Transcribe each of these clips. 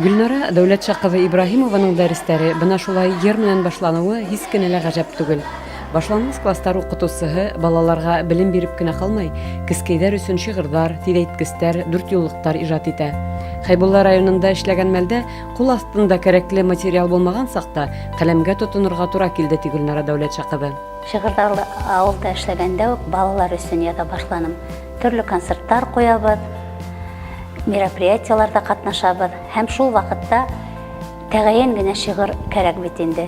Гөлнара Дәүләтша кызы Ибраһимованың дәрестәре бына шулай йыр менән башлануы һис кенә лә гаҗәп түгел. Башлангыч класслар укытучыһы балаларга белем биреп кенә калмай, кескәйләр өчен шигырьләр, тиҙәйткестәр, дүртьюллыктар ижат итә. Хәйбулла районында эшләгән мәлдә кул астында кәрәкле материал булмаган сакта каләмгә тотынырга тура килде, ди Гөлнара Дәүләтша кызы. Шигырьләр авылда эшләгәндә үк балалар өчен яза башланым. Төрле концертлар куябыз, мероприятиеләрдә катнашабыз һәм шул вакытта тәгаен генә шигырь кәрәк бит инде.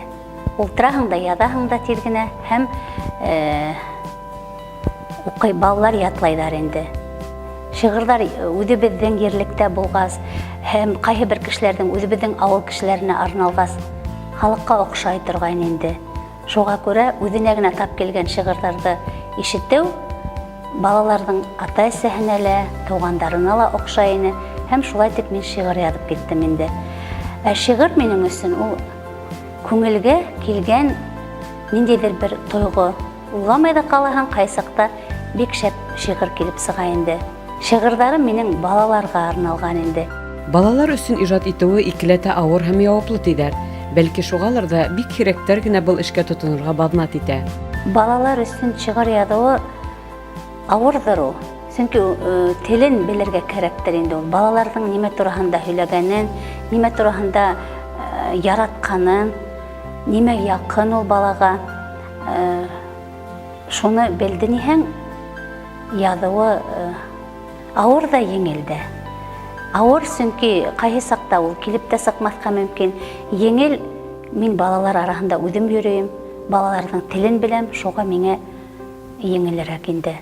Ултыраһың да, язаһың да тиз генә һәм укый балалар ятлайлар инде. Шигырьләр үҙебеҙҙең ерлектә булғас һәм ҡайһы бер кешеләрҙең үҙебеҙҙең ауыл кешеләренә арналғас, халыҡҡа оҡшай торғайны инде. Шуға күрә үҙенә генә тап килгән шиғырҙарҙы ишетеү балаларҙың ата-әсәһенә лә, туғандарына ла оҡшай ине һәм шулай итеп мин шиғыр яҙып киттем инде. Ә шиғыр минең өсөн ул күңелгә килгән ниндәйҙер бер тойғо. Уйламай ҙа ҡалаһың, ҡай саҡта бик шәп шиғыр килеп сыға инде. Шиғырҙарым минең балаларға арналған инде. Балалар өсөн ижад итеүе икеләтә ауыр һәм яуаплы тиҙәр. Бәлки шуғалыр ҙа бик һирәктәр генә был эшкә тотонорға баҙнат итә. Балалар өсөн шиғыр яҙыуы ауырҙыр ул. Сөнки телен белергә кәрәктер инде ул. Балаларҙың нимә тураһында һөйләгәнен, нимә тураһында яратҡанын, нимә яҡын ул балаға. Шуны белде ниһәң, яҙыуы ауыр ҙа, еңел дә. Ауыр, сөнки ҡайһы саҡта ул килеп тә сыҡмаҫҡа мөмкин. Еңел, мин балалар араһында үҙем йөрөйөм, балаларҙың телен беләм, шуға миңә еңелерәк инде.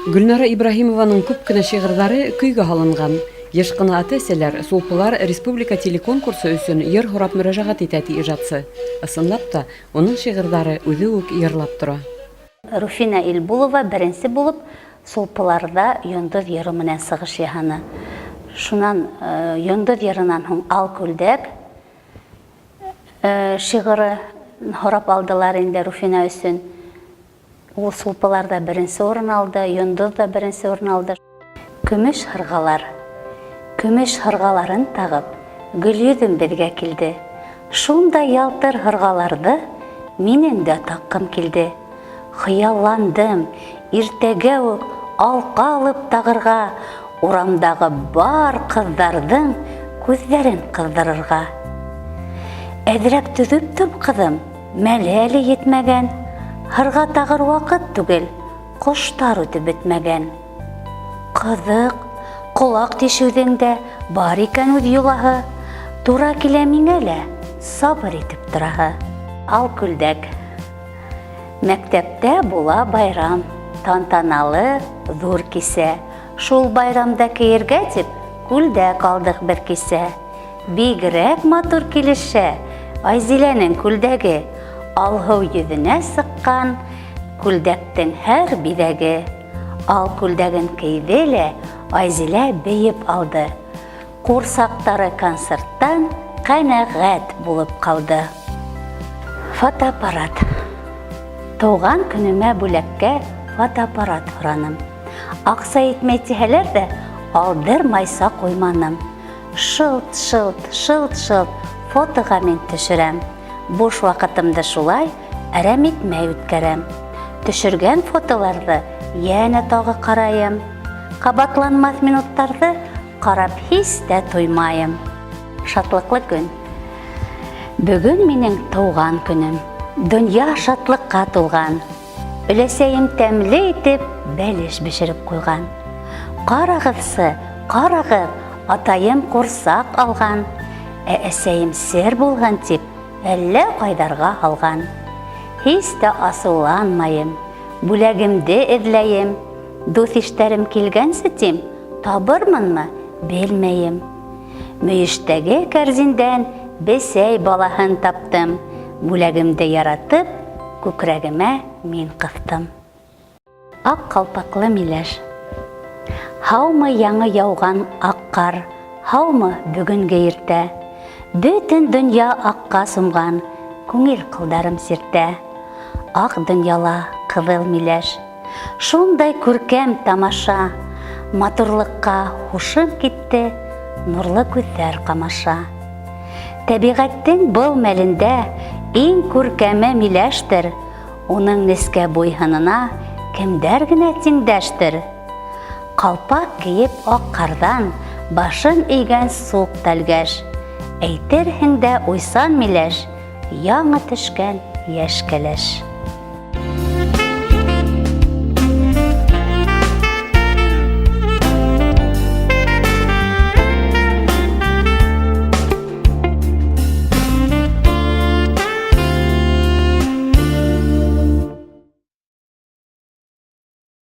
Гөлнара Ибраһимованың күп кенә шиғырҙары көйгә һалынған. Йыш ҡына ата-әсәләр Сулпылар республика телеконкурсы өсөн йыр һорап мөрәжәғәт итә, ти ижадсы. Ысынлап та, уның шиғырҙары үҙе үк йырлап тора. Руфина Илбулова беренсе булып Сулпыларҙа Йондоҙ йыры менән сығыш яһаны. Шунан Йондоҙ йырынан һуң Ал күлдәк шиғыры һорап алдылар инде Руфина өсөн. Ул Сулпыларҙа беренсе урын алды, Йондоҙ ҙа беренсе урын алды. Көмөш һырғалар. Көмөш һырғаларын тағып, Гөлйөҙөм беҙгә килде. Шундай ялтыр һырғаларҙы минең дә таҡҡым килде. Хыялландым, иртәгә үк алҡа алып тағырға, урамдағы бар ҡыҙҙарҙың күҙҙәрен ҡыҙҙырырға. Әҙерәк төҙөп тор, ҡыҙым, мәле әле етмәгән. Һырға тағыр ваҡыт түгел, ҡоштар үтеп бөтмәгән. Ҡыҙыҡ, ҡолаҡ тишеүҙең дә бар икән үҙ йолаһы. Тура килә миңә лә, сабыр итеп тораһы. Ал күлдәк. Мәктәптә була байрам, тантаналы ҙур кисә. Шул байрамда кейергә тип күлдәк алдыҡ бер кисә. Бигерәк матур килешә Айзиләнең күлдәге. Алһыу йөҙөнә сыҡҡан күлдәктең һәр биҙәге. Ал күлдәген кейҙе лә Айзилә бейеп алды. Ҡурсаҡтары концерттан ҡәнәғәт булып ҡалды. Фотоаппарат. Тыуған көнөмә бүләккә фотоаппарат һораным. Аҡса етмәй тиһәләр ҙә, алдырмайса ҡуйманым. Шылт-шылт, шылт-шылт фотоға мин төшөрәм. Буш ваҡытымды шулай әрәм итмәй үткәрәм. Төшөргән фотоларҙы йәнә тағы ҡарайым. Ҡабатланмаҫ минуттарҙы ҡарап һис тә туймайым. Шатлыҡлы көн. Бөгөн минең тыуған көнөм. Донъя шатлыҡҡа тулған. Өләсәйем тәмле итеп бәлеш бешереп ҡуйған. Ҡарағыҙсы, ҡарағыҙ, атайым ҡурсаҡ алған. Ә әсәйем сер булһын тип, әллә ҡайҙарға һалған. Һис тә асыуланмайым, бүләгемде эҙләйем. Дуҫ-иштәрем килгәнсе тим, табырмынмы, белмәйем. Мөйөштәге кәрзиндән бесәй балаһын таптым. Бүләгемде яратып, күкрәгемә мин ҡыҫтым. Аҡ ҡалпаҡлы миләш. Һаумы яңы яуған аҡ ҡар, һаумы бөгөнгө иртә. Бөтөн донъя аҡҡа сумған, күңел ҡылдарым сиртә. Аҡ донъяла ҡыҙыл миләш. Шундай күркәм тамаша, матурлыҡҡа һушым китте, нурлы күҙҙәр ҡамаша. Тәбиғәттең был мәлендә иң күркәме миләштер, Уның нескә буй-һынына кемдәр генә тиңдәштер? Ҡалпаҡ кейеп аҡ ҡарҙан башын эйгән суҡ тәлгәш, Әйтерһең дә уйсан миләш, яңы төшкән йәш кәләш.